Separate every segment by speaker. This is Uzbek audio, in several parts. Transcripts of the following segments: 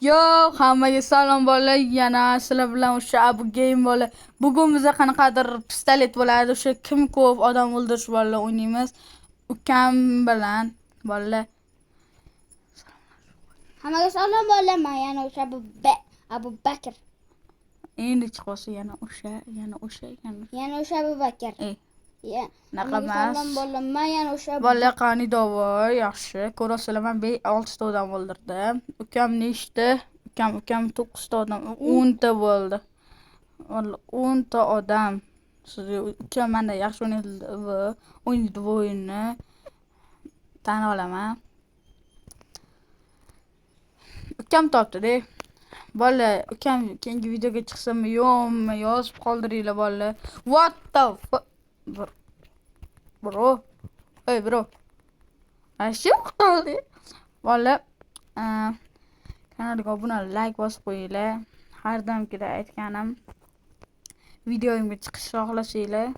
Speaker 1: Yo, hammaga salom bolalar. Yana sizlar bilan o'sha Abu Game bolalar. Bugun biza qanaqadir pistolet bo'ladi. O'sha kim ko'p odam o'ldirish bolalar o'ynaymiz. Ukam bilan bolalar.
Speaker 2: Hammaga salom bolalar. Men yana o'sha Abu Bakr.
Speaker 1: Endi chiqsa yana o'sha, yana o'sha, yana o'sha.
Speaker 2: Yana o'sha Abu Bakr.
Speaker 1: Ey,
Speaker 2: Ya,
Speaker 1: unaqa
Speaker 2: hammaga
Speaker 1: emas.
Speaker 2: salom bolalar. Men yana o'sha
Speaker 1: Bolalar qani dovay, yaxshi. Ko'rasizlar, men 6 ta odam o'ldirdim. Ukam nechta? Ukam 9 ta odam, 10 ta bo'ldi. Vallahi 10 ta odam. Siz ukam menda yaxshi o'ynaydi bu o'yinni. Tan olaman. Ukam topdi-da. Bolalar, ukam keyingi videoga chiqsinmi, yo'qmi, yozib qoldiringlar bolalar. What the fuck? Bro. Ey bro. Shu qoldi. Bolalar, kanalga obuna, like bosib qo'yinglar. Har doimgidek aytganim, videoyimga chiqishni xohlasanglar,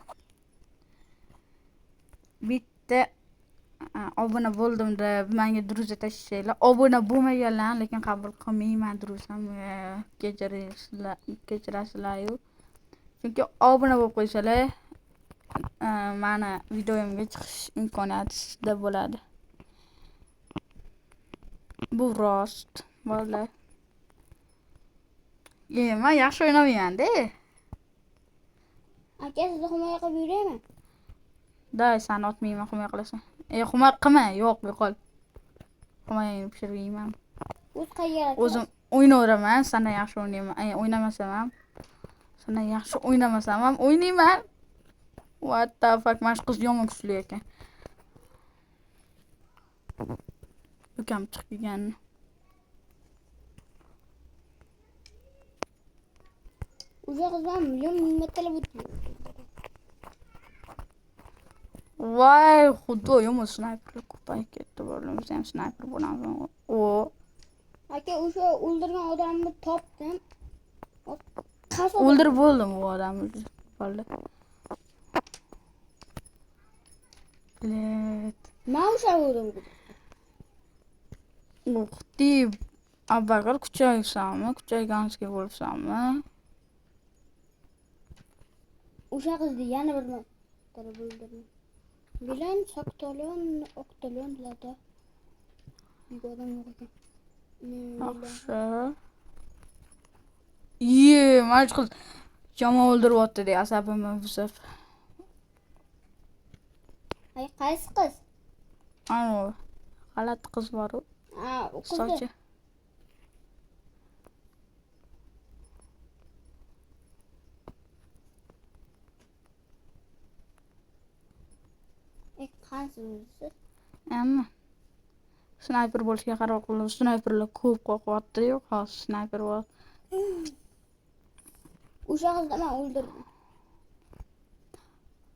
Speaker 1: bitta obuna bo'ldim deb menga druza tashlanglar. Obuna bo'lmaganlarni lekin qabul qilmayman druzam, kechirasizlar, kechirasizlar-yu. Chunki obuna bo'lib qo'ysalar, mani videoyimga chiqish imkoniyati sizda bo'ladi. Bu rost, bolalar. Men yaxshi o'ynamayman-da.
Speaker 2: Aka, sizni himoya qilib yuraymi?
Speaker 1: Day, seni otmayman, himoya qilasan. Himoya qilma, yo'q, yo'qol. Himoyangni pishirib yeyman.
Speaker 2: O'z qayerga?
Speaker 1: O'zim o'ynayveraman, sendan yaxshi o'ynayman. O'ynamasam ham. Sendan yaxshi o'ynamasam ham o'ynayman. What the fuck, mana shu qiz yomon kuchli ekan. Ukam chiqib kelgan.
Speaker 2: O'sha qiz bilan million ming martalab o'tdi.
Speaker 1: Voy, xudo, yomon snayperlar ko'payib ketdi. Bolalar, biz ham snayper bo'lamiz. O.
Speaker 2: Aka, o'sha o'ldirgan odamni topdim.
Speaker 1: O'ldirib bo'ldim u odamni. Bolalar. Bilet.
Speaker 2: Men o'sha o'ldirdim.
Speaker 1: Uxti, Abakar kuchaysanmi? Kuchayganskiy bo'libsanmi?
Speaker 2: O'sha qizni yana bir marta o'ldirdim. Bilan Soktolon, Oktolonlarda bir odam yo'q ekan.
Speaker 1: Yaxshi. Iye, mana shu qiz yomon o'ldiryapti-da, asabimni buzib.
Speaker 2: Ay, qaysi qiz?
Speaker 1: Ana, g'alati qiz bor-u.
Speaker 2: Ha, u qizni.
Speaker 1: Sochi.
Speaker 2: Qaysi o'zi?
Speaker 1: Emmi. Snayper bo'lishga qaror qildim. Snayperlar ko'p qo'rqyapti-yu, hozir snayper bor.
Speaker 2: O'sha qizni men o'ldirdim.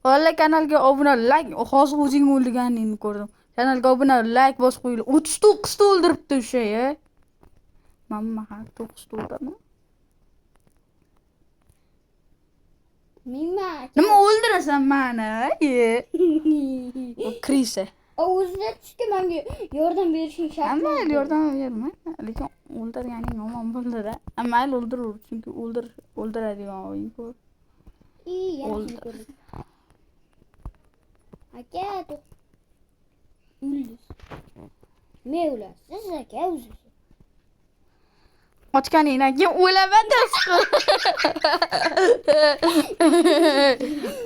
Speaker 1: Valla kanalga obuna, like, hozir o'zing o'ldirganingni ko'rdim. Kanalga obuna, like bosib qo'yinglar. 39 ta o'ldiribdi o'sha, ya. Mamma, ha, 9 ta o'ldirdim.
Speaker 2: Mingma.
Speaker 1: Nima o'ldirasan mani? Ye. Bu krisa.
Speaker 2: O'zida tushdi, menga yordam berishing shart.
Speaker 1: Mayli, yordam berma, lekin o'ldirganing yomon bo'ldi-da. Mayli, o'ldirur, chunki o'ldiradigan o'yin ko'p.
Speaker 2: O'ldir. Aka, o'ldiz. Men o'lasiz, aka, o'zingiz.
Speaker 1: Ochganingdan keyin o'laman deb.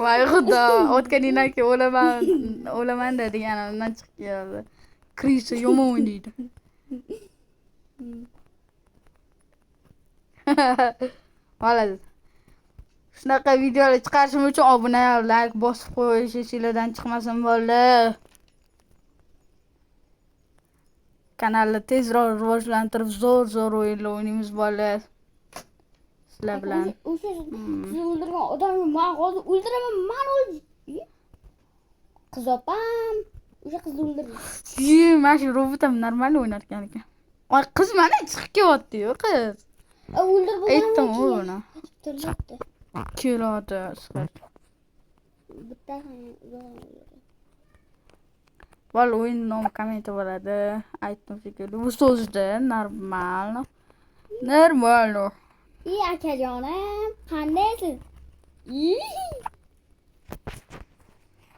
Speaker 1: Voy xudo, otganingdan keyin o'laman, o'laman deganimdan chiqib keldi. Krisa yomon o'ynaydi. Bo'ladi. Shunaqa videolar chiqarishim uchun obuna, like bosib qo'yish esinglardan chiqmasin bolalar. Kanalni tezroq rivojlantirib, zo'r-zo'r o'yinlar o'ynaymiz bolalar. Sizlar bilan.
Speaker 2: O'sha sizni o'ldirgan odamni men hozir o'ldiraman, men o'ldim. Qiz opam, o'sha qizni o'ldirdim.
Speaker 1: Ye, mana shu robot ham normal o'ynar ekan. Oy, qiz mana chiqib kelyapti-yu, qiz.
Speaker 2: O'ldirib bo'lgandan
Speaker 1: Aytdim
Speaker 2: keyin
Speaker 1: uni.
Speaker 2: Turibdi.
Speaker 1: Keladi, sifat.
Speaker 2: Bitta ham uzoq o'ldirdi.
Speaker 1: Valla o'yin nomi komment bo'ladi. Aytdim shekilli. Bu so'zda normal. Нормально.
Speaker 2: İyi akajonim, qandaysiz? İyi.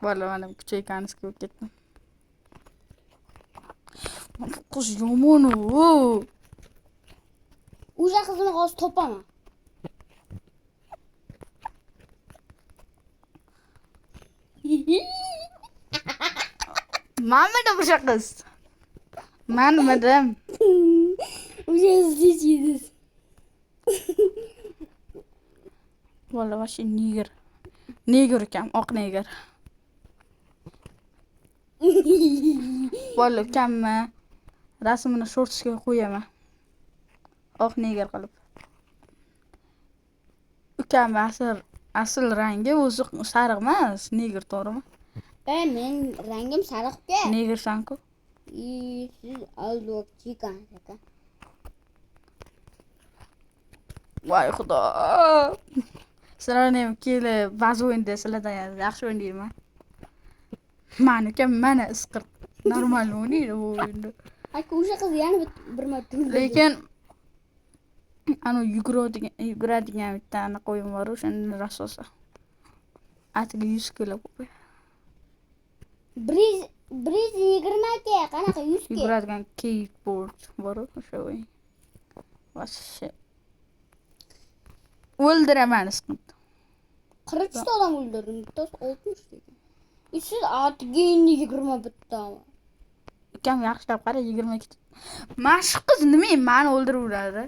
Speaker 1: Bola, mana kuchaykanskiy bo'lib ketdim. Bu qiz yomon u.
Speaker 2: O'sha qizni hozir topaman.
Speaker 1: Manmidim o'sha qiz? Manmidim.
Speaker 2: O'sha qizni yedingiz.
Speaker 1: Bola вообще негр. Негр ukam, oq негр. Bola, ukamni rasmini shortsga qo'yaman. Oq негр qilib. Ukam asl rangi o'zi sariq emas, негр, to'g'rimi?
Speaker 2: E, men rangim sariq-ku.
Speaker 1: Негр san-ku.
Speaker 2: Siz aldovchi ekansiz aka.
Speaker 1: Voy xudo. Sizlarni ham kelib ba'zi o'yinda sizlardan yaxshi o'ynayman. Mani ukam mana isqirt. Normal o'ynaydi bu o'yinda.
Speaker 2: Aka, o'sha qiz yana bir marta o'ldirdi.
Speaker 1: Lekin anavi yuguradigan bitta anaqa o'yin bor, o'shanda rasosa. Atigi 100 kilo ko'p.
Speaker 2: 120 aka, qanaqa 100 ki?
Speaker 1: Yuguradigan skateboard bor o'sha o'yin. Вообще. O'ldiraman isqirt.
Speaker 2: 43 ta odam o'ldirdim, bittasi 60 degan. E, siz atigi endi 21 tami?
Speaker 1: Ukam, yaxshilab qara, 22. Mana shu qiz nima mani o'ldiraveradi?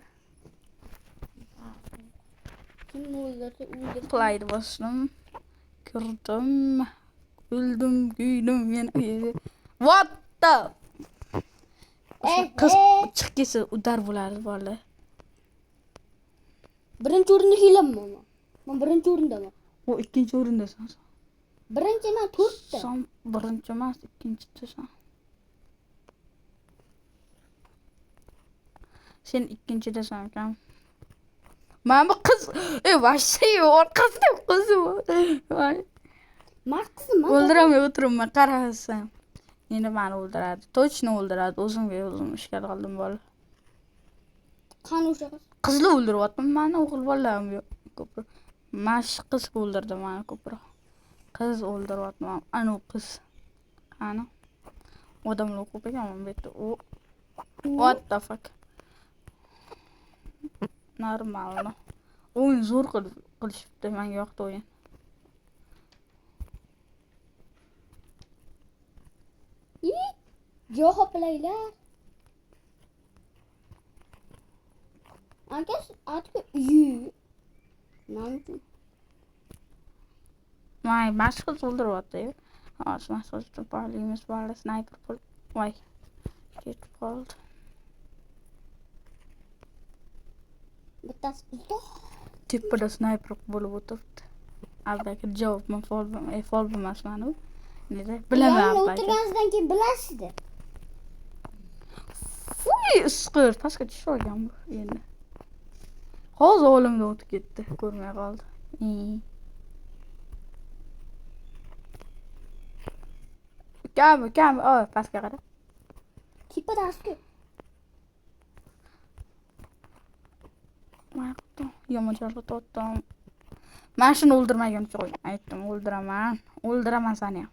Speaker 2: Kim o'ldirsa o'ldirsin.
Speaker 1: Playni bosdim. Kirdim. O'ldim, kuydim men. What the? O'sha qiz chiqib ketsa удар bo'lardi, bola.
Speaker 2: Birinchi o'rinda kelaman man. Men birinchi o'rindaman.
Speaker 1: U ikkinchi o'rindasan.
Speaker 2: Birinchi man to'rtta.
Speaker 1: Son birinchi emas, ikkinchidasan. Sen ikkinchidasan, ukam. Mana bu qiz, e, вообще orqasida qiz bor. Voy.
Speaker 2: Man qizim, man.
Speaker 1: O'ldiramay o'tiribman, qarasam. Endi mani o'ldiradi. Точно o'ldiradi. O'zimga o'zim ishkal qildim, bola.
Speaker 2: Qani o'sha qiz?
Speaker 1: Qizlar o'ldiryapti mani, o'g'il bolalar yo'q ko'proq. Mana shu qiz o'ldirdi mani ko'proq. Qiz o'ldiryapti mani. Anavi qiz. Qani? Odamlar ko'p ekan mana bu yerda. U what the fuck? Нормально. O'yin zo'r qilib qilishibdi, menga yoqdi o'yin.
Speaker 2: İyi. Javob. Aka, atga uyi. Nima uchun?
Speaker 1: Voy, mana shu qiz o'ldiryapti. Hozir mana shu qizni topa olamiz, bola, snayper bo'lib. Voy. Ketib qoldi.
Speaker 2: Bittasi uzoq.
Speaker 1: Tepada snayper bo'lib o'tiribdi. Abubakr javobman folbin emasman u. Neda? Bilaman,
Speaker 2: Yonida
Speaker 1: Abubakr.
Speaker 2: o'tirganingizdan keyin bilasizda.
Speaker 1: Fuy, isqir, pastga tushib olgan bu endi. Hozir olimdan o'tib ketdi, ko'rmay qoldi. Ukam, ukam, oy, pastga qara.
Speaker 2: Tepadasi.
Speaker 1: Voy xudo, yomon chalg'itayaptim. Mana shuni o'ldirmaguncha qo'y. Aytdim, o'ldiraman. O'ldiraman seni ham.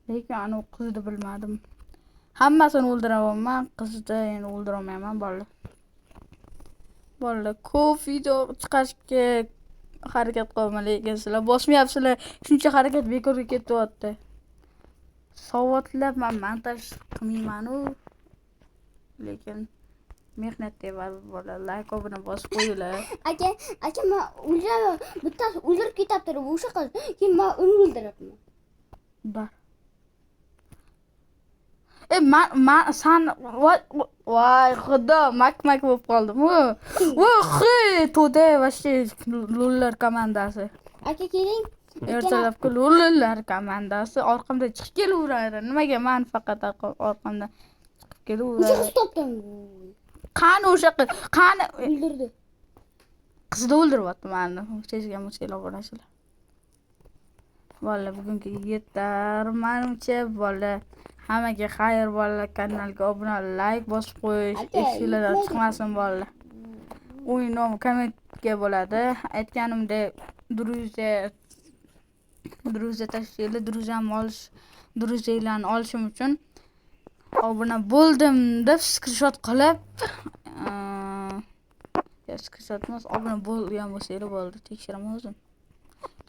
Speaker 1: Lekin anavi qizni bilmadim. Hammasini o'ldiraman, qizni endi o'ldirolmayman, bola. Bola, ko'p video chiqarishga harakat qilyapman, lekin sizlar bosmayapsizlar. Shuncha harakat bekorga ketyapti. Soatlab man montaj qilmayman-u. Lekin mehnat deyapti, bola. Like, obuna bosib qo'yinglar.
Speaker 2: Aka, aka, men o'ldiraman. Bittasi o'ldirib ketyapti o'sha qiz. Keyin men uni o'ldiryapman.
Speaker 1: Bar. E, man man san voy voy xudo, mak mak bo'lib qoldim. Voy, xey, to'da вообще lullar komandasi.
Speaker 2: Aka, keling.
Speaker 1: Ertalabki lullar komandasi orqamda chiqib kelaveradi. Nimaga man faqat orqamdan chiqib
Speaker 2: O'sha
Speaker 1: kelaveradi?
Speaker 2: qiz topdim.
Speaker 1: Qani o'sha qiz? Qani?
Speaker 2: O'ldirdi.
Speaker 1: Qizni o'ldiryapti mani. Sezgan bo'lsanglar bo'lasizlar. Bola, bugungi yetar manimcha, bola. Hammaga xayr bolalar, kanalga obuna, layk bosib qo'yish
Speaker 2: Aka,
Speaker 1: esinglardan
Speaker 2: yetmaydi.
Speaker 1: chiqmasin bolalar. O'yin nomi kommentga bo'ladi. Aytganimdek, друзья, друзья tashlanglar, друзья mni olish, друзья larni olishim uchun obuna bo'ldim deb skrinshot qilib, skrinshot emas, obuna bo'lgan bo'lsanglar bo'ldi. Tekshiraman o'zim.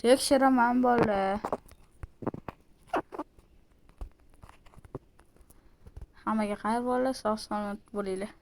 Speaker 1: Tekshiraman bolalar. Hammaga xayr bolalar, sog' salomat bo'linglar.